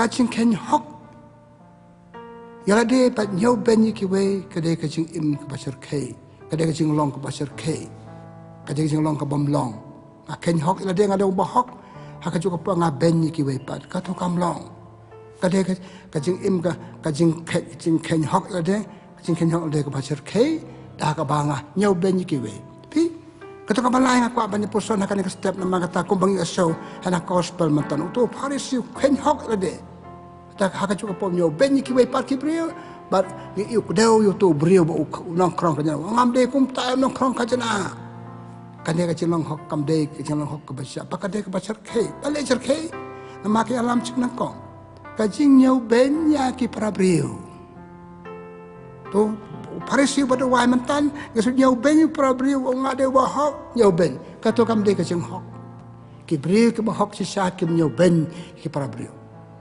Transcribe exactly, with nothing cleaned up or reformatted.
Ka jingkheiñ hok ïa lade bad ñiewbeiñ ïa kiwei ka dei ka jingim kaba shyrkhei, ka dei ka jinglong kaba shyrkhei, ka dei ka jinglong kaba ym long. Nga kheiñ hok ïa lade, nga dei uba hok, ha kajuh ka por nga beiñ ïa kiwei pat, kato kam long. Ka dei ka, ka jingim ka, ka jingkheiñ, jingkheiñ hok ïa lade, ka jingkheiñ hok ïa lade kaba shyrkhei da kaba nga ñiewbeiñ ïa kiwei. Phi, kato kaba lai nga kwah ban ïa puson ha kane ka step, namar kata kumba ngi ïohsngew ha na gospel mynta, uto u Pharisi u kheiñ hok ïa lade. Te ha kajuh ka por ñiewbeiñ ïa kiwei pat ki briew, bad ngi ïoh kdew ïa uto u briew ba u nongkhrong khajna. Ngam dei kumta, u nongkhrong khajna. Kane ka jinglong hok kam dei ka jinglong hok kaba shisha, ba ka dei kaba shyrkhei, balei shyrkhei? Namar ka ïalam sha nyngkong, ka jingñiewbeiñ ïa ki para briew. To u Pharisi bad u wai mynta, nga shu ñiewbeiñ ïa ki para briew, nga dei uba hok, ñiewbeiñ. Kato kam dei ka jinghok. Ki briew kiba hok shisha kim ñiewbeiñ ïa ki para briew.